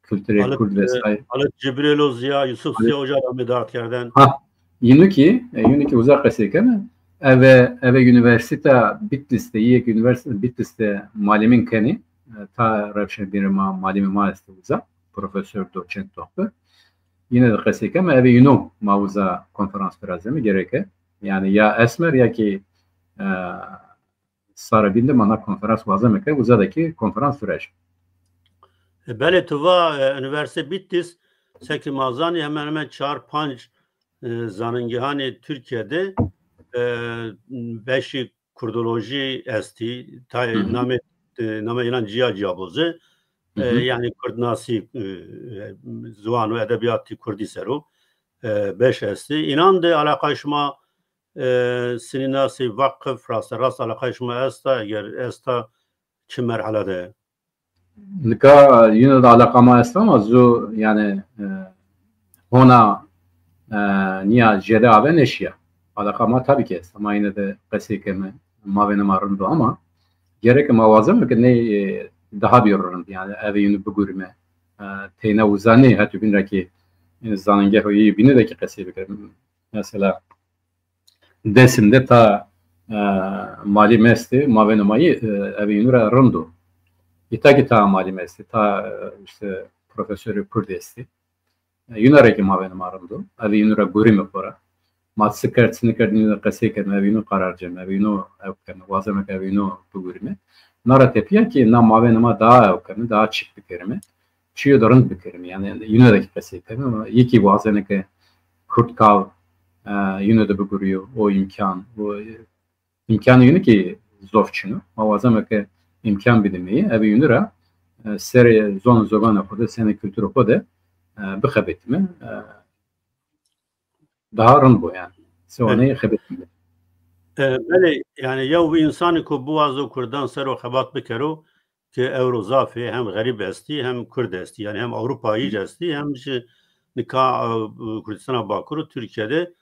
kulturê Kurd vesaire. Halit Cibrîl o, Ziya, Yusuf Ziya Oca ra amê dardkerden. Ha, yînû kî, e, yînû kî uza qesey keme. Eve, eve Unîversîta Bitlis de, yê ke Unîversîta Bitlis de malimîn kenî, e, ta rewşenbîrê ma, malimê ma estê uza, profesor, doçent, doktor. Yine de qesey keme, eve yînû ma uza konferans virazeme gereke. Yanî ya Esmer ya kî, e, sarê bîn de ma na konferans wazeme ke uza de kî konferans virajî. E, belê, tu va, e, Üniversite Bitlis, seke ma zanî hemen hemen çar panc, e, zanîngehanê Tirkîye de, e, beşî kurdolojî estî, tayê Hı hı. namê, e, namê înan cîya cîya bo zî. E, Hı hı. Yanî kurdnasî, e, ziwan û edebîyatî kurdî ser o, e, beş estî. Înan de alaqayê şima, e, sinînasî, vaqif, raste rast alaqayê şima esta? Eger esta, çi merhale de? Nika yine de alaqa ma esta ama zu, yanî, e, hona, e, nîya jêde ave nêşîya. Alaqa ma tabî ki esta. Ma yine de qesey keme, mavêne ma rind o ama gereke ma wazeme ke ney, e, daha bîyo rind. Yanî eve yînû bigurîme. E, teyna uza nê, hetû bîn ra kî, e, zanîngehê yê bîne de kî qesey bikeme. Mesela Dêsim de ta, e, malîm estê, mavêne ma yê, e, eve yînû ra rind o. Îta kî ta malîm estê, ta, e, îşte profesorê kurd estê. E, yînû ra kî mavêne ma rind o. Eve yînû ra gurîme xo ra. Ma çi kerd, çi nêkerd, yînû de qesey keme, eve yînû qarar ceme, eve yînû ew keme, wazeme ke eve yînû bigurîme. Na ra tepîya kî na mavêne ma daha ew keme, daha çik bikerîme. Çîyo de rind bikerîme. Yanî yînû de kî qesey keme ama yê kî wazene ke Kurdkav, e, yînû de bigurîyo, o îmkan, o, e, îmkanê yînû kî zof çin o. Ma wazeme ke îmkan bidîme yê, eve yînû ra, e, serê zon û zoganê xo de, serê kulturê xo de, e, bixebitîme. E, daha rind bo yanî. Sewanê xebetîme. E, belê, yanî yew însanî ku biwazo kurdan ser o xebat bikero, ke ewro zaf ê, hem xerîb estî, hem kurd estî. Yanî hem ewropayîc estî, hem jî nika, e, Kurdistana Bakur û Tirkîye de,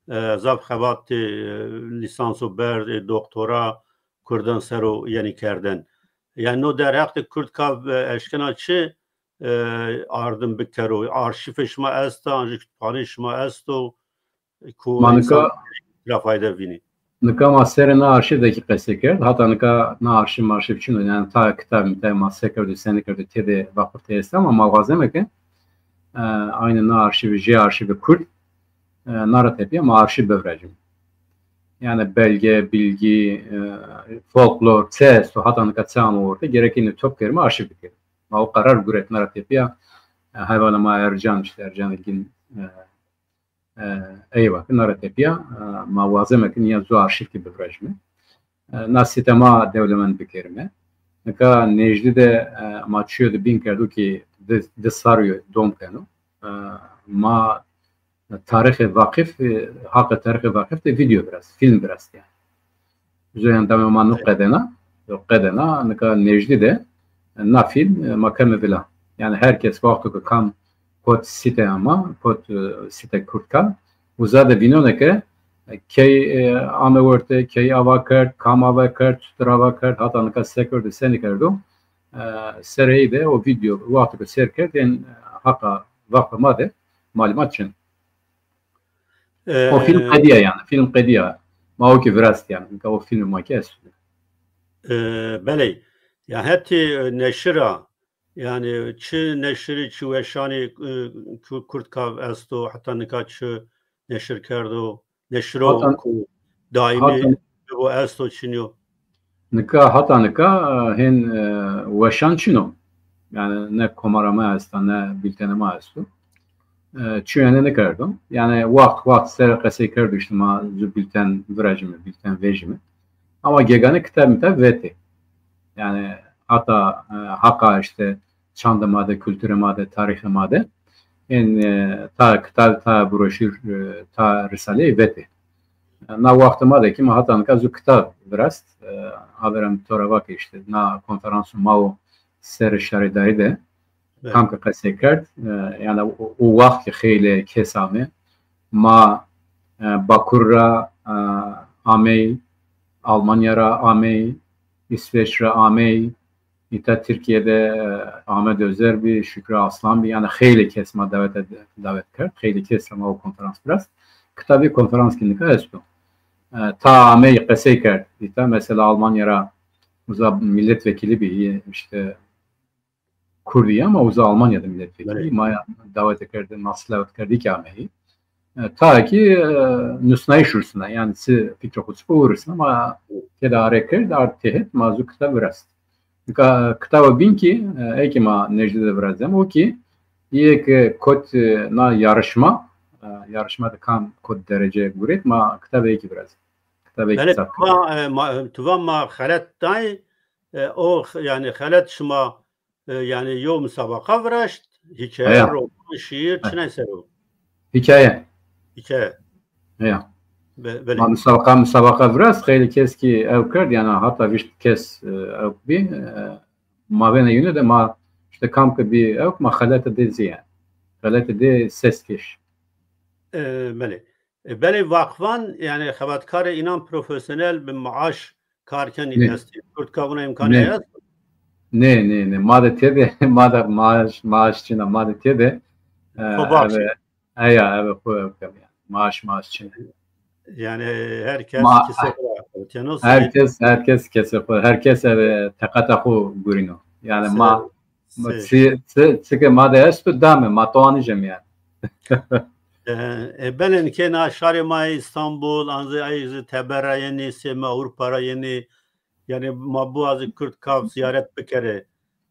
e, zaf xebatê, e, lîsanso berd, ê doktora kurdan ser o yenî kerden. Yanî no derheq de Kurdkav, e, eşkena çi, e, ardim bikero? Arşîvê şima esta, an jî kutubxaneyê şima esto? Ku ma nika însan ra fayde vînî. Nika ma serê na arşîv de kî qesey kerd. Hata nika na arşîv marşîv çin o. Yanî ta kitab, kitab ma se kerdo, senî kerdo, têde vaqurtê esta ama ma wazeme ke, e, aynî na arşîvî, jê arşîvê kurd, e, na ra tepîya ma arşîv bivirajîme. Yanî belge, bilgî, e, folklor, çi esto, hata nika çi amo orte, gerek înî top kerîme, arşîv bikerîme. Ma o qerar guret, na ra tepîya, e, heyvana ma Ercan, îşte Ercan Ilgin, e, e, ey vake, na ra tepîya, e, ma wazeme ke nîya zu arşîv kî bivirajîme. E, na sîte ma dewlemend bikerîme. Nika Necdî de, e, ma çîyo de bîn kerdo kî di, di sarî yo dom keno. E, ma tarîxê Vaqif, e, haqê tarîxê Vaqif de vîdeo virast, fîlm virast yanî. Zoyan dame ma no qedena, yo qedena, nika Necdî de na fîlm, e, ma keme vila. Yanî her kes wexto ke kam kot sîte ama, kot, e, sîte Kurdkav, uza de vînone ke, e, key, e, ame werte, key ava kerd, kam ava kerd, çutir ava kerd, hata nika se kerdo, senî kerdo. E, sereyî de o vîdeo wexto ke sêr kerd, ên haqa Vaqfê ma de malûmat çin. E, o fîlm qedîya yanî. Fîlm qedîya. Ma o kî virast yanî. Nika o fîlm ma kî esto. E, belê. Ya hetê, e, neşira, yanî çi neşirî, çi weşanî, e, Ku-, Kurdkav esto, heta nika çi neşir kerdo, neşiro ku daîmî bibo, esto, çin yo? Nika, hata nika, e, hên, e, weşan çin o. Yanî ne komara ma esta, ne bîltenê ma esto. E, çîyo ene nêkerdo. Yanî wext wext ser qesey kerdo, îşte ma zu bîlten virajîme, bîlten vejîme. Ama gegane kitab mitab vetê. Yanî hata, e, haqa îşte çandê ma de, kulturê ma de, tarîxê ma de. Ên, e, ta kitab, ta broşür, e, ta risaleyî vetê. Na wextê ma de kî ma hata nika zu kitab virast. E, averem to ra vake îşte na konferanso ma o serê şaredarî de. Evet. Kam ke qesey kerd, e, yanî o, o wext kî xeylê kes ame. Ma, e, Bakur ra, e, amey, Almanya ra amey, Îsveç ra amey, îta Tirkîye de, e, Ahmet Özer bî, Şükrü Aslan bî, yanî xeylê kes ma dawete, dawet kerd, xeylê kes ra ma o konferans virast. Kitabê konferans kî nika esto. E, ta amey qesey kerd, îta mesela Almanya ra uza milletvekili bî, îşte Kurdî ama uza Almanya de milletvekili. Evet. Ma dawete kerde, maslahat kerdî ki ameyî. E, ta ki, e, nusnayîş ursina, yanî si fikra xo çipo ursina, ma tede arê kerd, ard têhet, ma zu kitab virast. Nika kitaba bîn kî, e, ey kî ma nejdî de virazîyam, o kî, yê ke kot, e, na yarışma, e, yarışma de kam kot derece guret, ma kitabê ey kî virazî. Kitabê ey kî Belê, çap tu kerd. va, e, ma, tu va ma xelet day, e, o x-, yanî xelet şima, e, yanî yo musabaqa viraşt, hîkaye, Heya. roman, şîîr, He. çinay ser o? Hîkaye. Hîkaye. Heya. Be-, belê. Ma musabaqa, musabaqa virast, xeylê kes kî ew kerd, yanî hata vîst kes, e, ew bî, e, mavêna yûne de ma îşte kam ke bî ew, ma xelete de zî yanî. Xelete de ses kêş. E, belê. E, belê vaqfan, yanî xebatkarê înan profesyonel bi maaş kar kenî Nê. estî? Kurdkavuna îmkanê Nê. est? Nê, nê, nê. Ma de têde, ma de maaş, maaş çin a, ma de têde. E, Xo baxşî. eve, eya, eve xo ev kem yanî. Maaş, maaş çin a. Yanî her kes Ma-, kesê xo ra. Teno her sey- kes, her kes kesê xo, her kes eve teqeta xo gurîno. Yanî Sey- ma, ma sey- çi, çi, çi ke ma de esto dame, ma to anîjem yanî. E, e, belê ke na şarê ma yê Îstanbul, an zî ay zî teber ra yenî, sême Ewropa ra yenî. Yanî ma biwazî Kurdkav zîyaret bikerê.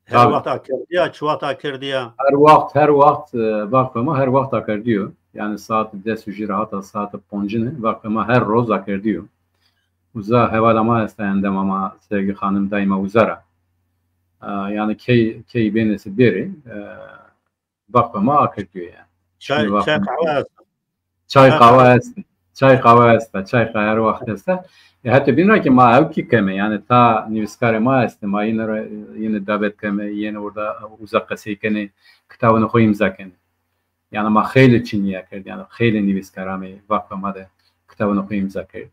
Her Tabii. wext akerdîya, çi wext akerdîya? Her wext, her wext, e, vaqfê ma her wext akerdîyo. Yanî saet des û jî ra hata saet poncine, vaqfê ma her roz akerdîyo. Uza hevala ma esta endama ma, Sevgi Xanim, daîma uza ra. E, yanî key, key bênê se bêrê, e, vaqfê ma akerdîyo yanî. Çay, Şimdi çay vaqfê ma qehwe esta? Çay Ha, qehwe qehwe. esta. Çay qehwe esta. Çay qehwe her wext esta. E, hetê bîn ra kî ma ew kî keme. Yanî ta nivîskarê ma estê. Ma yine ra, yine davet keme. Yine orada uza qesey kenê. Kitabunê xo îmza kenê. Yanî ma xeylê çinîya kerd. Yanî xeylê nivîskar amê vaqfê ma de kitabunê xo îmza kerd.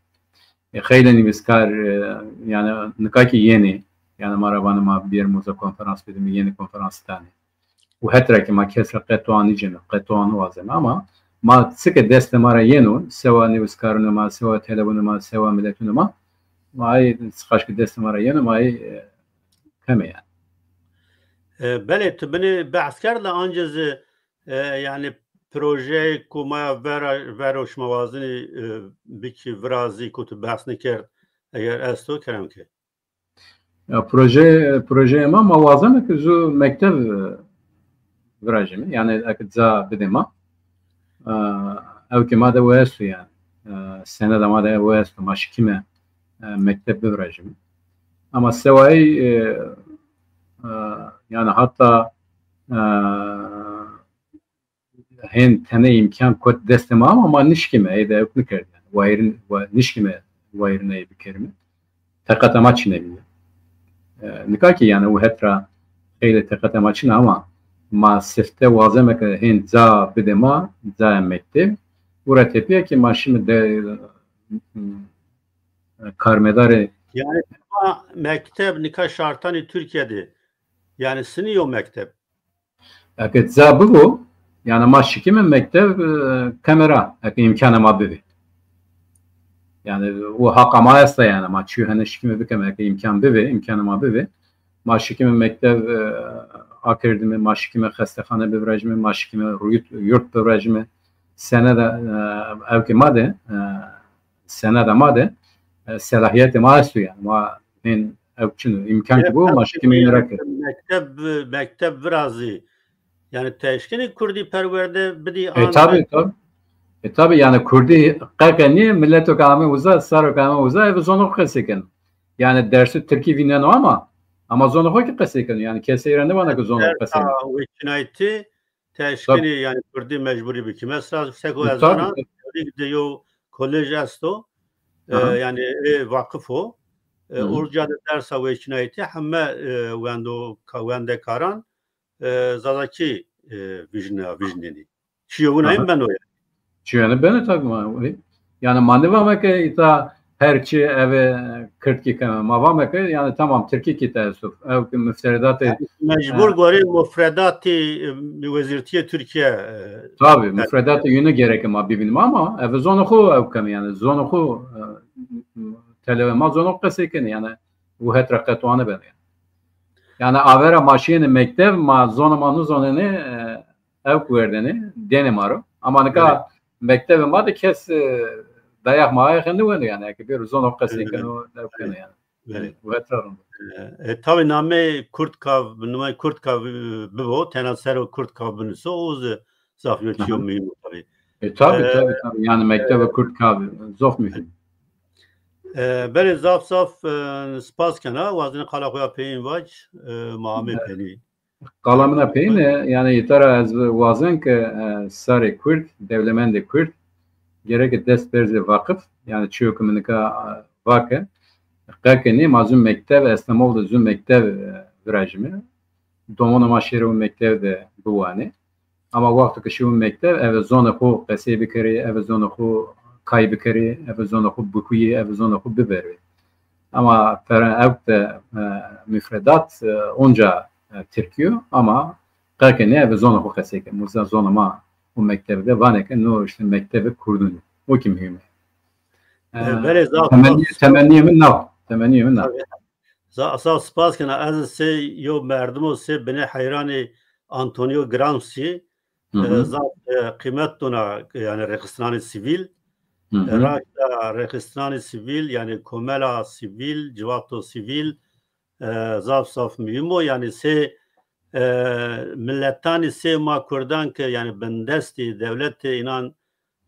E, xeylê nivîskar, e, yanî nika kî yenê. Yanî ma ra vanê ma bêrîme uza konferans bidîme, yenê konferans danê. Û het ra kî ma kes ra qe to anîceme, qe to anîwazeme ama ma çi ke destê ma ra yeno, sewa nivîskarunê ma, sewa telebunê ma, sewa miletunê ma, ma ey çiqaş ke destê ma ra yeno, ma ey, e, keme yanî. E, belê, tu binê behs kerd la ancî zî, e, yanî projeyê ku ma ya vera, vero şima wazenî, e, bikî, virazî ku tu behs nêkerd, eger esto, kerem ke. Ya proje, projeyê ma, ma wazeme ke zu mekteb, e, virajîme. Yanî eke ca bidê ma. E, ew ke ma de o esto yanî. E, seneda ma de o esto. Ma şikîme, e, mekteb bivirajîme. Ama sewayî, e, e, yanî hata, e, hên tene îmkan kot destê ma ama ma nişkîme, ey de ewk nikerd yanî. Wayîrin, wa-, nişkîme wayîrina ey bikerîme. Teqeta ma çine bîye. E, nika kî yanî û het ra xeylê teqeta ma çin a ama ma sifte wazeme ke hên ca bidê ma, caya mekteb. Û ra tepîya kî ma şîme de, e, karmedarê. Yanî ma mekteb nika şartanê Tirkîya de, yanî sinî yo mekteb? Eke ca bibo, yanî ma şikîme mekteb, e, keme ra, eke îmkanê ma bibê. Yanî o haqa ma esta yanî, ma çîyo hene şikîme bikeme, eke îmkan bibê, îmkanê ma bibê. Ma şikîme mekteb, e, akerdîme, ma şikîme xestexane bivirajîme, ma şikîme yurt, yurt bivirajîme. Seneda, e, ewkê ma de, e, seneda ma de, e, selahîyetê ma esto yanî. Ma hên ewk çin o, îmkan kî bo, ma şikîme yine ra ke. Mekteb, mekteb virazî. Yanî ti eşkenî kurdî perwerde bidî an? E, tabi, tabi. E, tabi, yanî kurdî qe ke nîyê, mileto ke ame uza, saro ke ame uza, eve zonê xo qesey keno. Yanî dersu tirkî vîneno ama, ama zonê xo kî qesey keno. Yanî kesey ra nêvana ke zonê xo qesey nêkeno. Dersa weçînayîtî ti eşkenî yanî kurdî mecburî bikî. Mesela seko ez zana, Zurîk de yo kolej esto, e, yanî ê vaqif o. E, orca de dersa weçînayîtî heme, e, wendo, ka-, wendekaran, e, zazakî, e, vijna-, vijnenî. Çîyo wina beno ya. Çîyo wina beno tabi ma. Yanî ma nêvame ke îta her çî eve kirdkî keme. Ma vame ke yanî tamam tirkî kî teessuf. Ew ke mufredatê, yanî mecbur, e, gorê mufredatê, e, wezîrtîyê Tirkîye, e, tabi, mufredatê yûne gereke ma bivînîme ama eve zonê xo ew keme yanî. Zonê xo, e, telewê ma zonê xo qesey kenê yanî. Û het ra qe to anîbeno yanî. Yanî avera ma şîyêne mekteb, ma zonê ma nêzonenê, e, ewk werdêne, dêne ma ro. Ama nika mektebê ma de kes, e, dayax mayaxe nêweno yanî, eke bêro zono qesey keno, lew keno yanî. Belê. Weta rind. E, e, tabî nameyê Kurdkav, nameyê Kurdkav, e, bibo, tena ser o Kurdkav binuso, o zî zaf yo çîyo muhîm o tabî. E, tabî, e, tabî, tabî. Yanî mektebê Kurdkav zof muhîm. E, belê zaf zaf, e, spas kena, wazenî qala xo ya peyîn vac, e, ma amê penî. Qala min a peyîne, yanî îta ra ez wazen ke, e, sarê Kurd, dewlemendê Kurd, gereke dest berzê vaqif, yanî çîyo ke mi nika, e, vake, qe ke nê ma zû mektev, Estemol de zû mektev, e, virajîme. Domonê ma şêro mektev de biwanê. Ama wexto ke şîyo mektev, eve zonê xo qesey bikerê, eve zonê xo kay bikerê, eve zonê xo bikuyê, eve zonê xo biberê. Ama feren ewk de, e, mufredat, e, onca, e, tirkî yo, ama qe ke nê eve zonê xo qesey ke. Musa zonê ma o mekteb de vanê ke no îşte mektebê kurdûn o. O kî muhîm o. E, e, belê, zaf, temennî-, zaf temennîyê min na. Temennîyê min na. Tabî. Za-, zaf spas kena. Ez sey yo merdimo sey binê heyranê Antonio Gramsci, e, zaf, e, qîmet dona, yanî rêxistinanê sivîl. E, raşta rêxistinanê sivîl, yanî komela sivîl, ciwato sivîl, e, zaf zaf muhîm o. Yanî sey, e, miletanî sey ma kurdan ke yanî bindestî dewletê înan,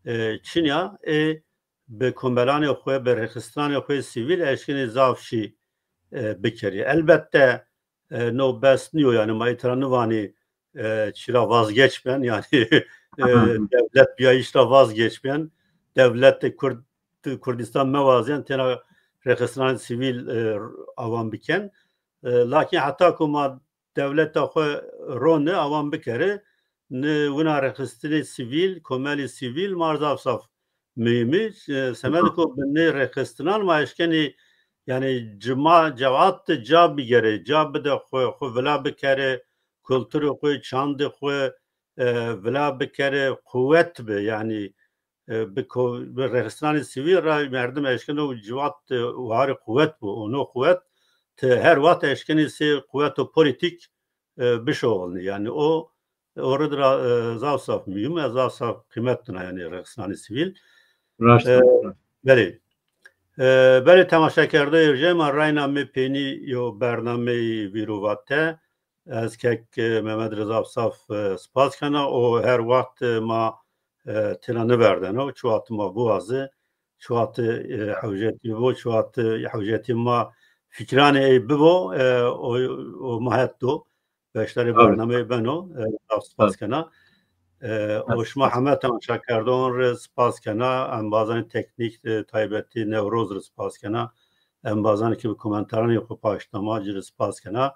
e, çin ya, ê bi komelanê xo, bi rêxistinanê xo sivîl eşkenî zaf şî, e, bikerî. Elbette, e, no bes nîyo, yanî ma îtira nivanî, e, çî ra vazgeçben, yanî, e, dewlet bîyayîş ra vazgeçben, dewlet de Kurd, Kurdistan mewazên, tena rêxistinanê sivîl, e, awan biken. E, lakin heta ku ma dewleta xo ronî awan bikerî, ni wina rêxistinê sivîl, komelî sivîl ma zaf zaf muhîm î. E, semedê ku bi nê rêxistinan ma eşkenî, yanî cima, cewat de ca bigerê, ca bide xo, xo vila bikerê, kulturê xo, çandê xo, e, vila bikerê, quwet bi, yanî, e, bi ko-, bi rêxistinanê sivîl ra merdim eşkeno ciwat, e, warê quwet bo. Û no quwet ti her wext eşkenî sey quweto polîtîk, e, bişoxilnî. Yanî o, o rid ra, e, zaf zaf muhîm, ez zaf zaf qîmet dina yanî rêxistinanê sivîl. Raşt. E, belê. E, belê temaşekerdoyê hêrcê ma, reyna mi peynî yo bernameyî vîrovate. Ez kek, e, Mehmet Reza zaf, e, spas kena. O her wext, e, ma, e, têna niverdeno. Çi wext ma biwaze, çi wext, e, hewcetî bo, çi wext, e, hewcetî ma fikranê ey bibo, e, o, o ma het do. Beşdarê bernameyê beno. E, zaf spas kena. E, o şima heme temaşekerdoxan rê spas kena. Embazanê teknîk, e, taybetî Newroz rê spas kena. Embazanê ke bi komentaranê xo paşt da ma, ci rê spas kena.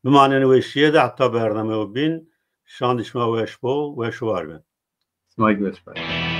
Bimanên weşîye de heta bernameyo bîn. Şandê şima weş bo, weş û war ben. Sima kî weş be.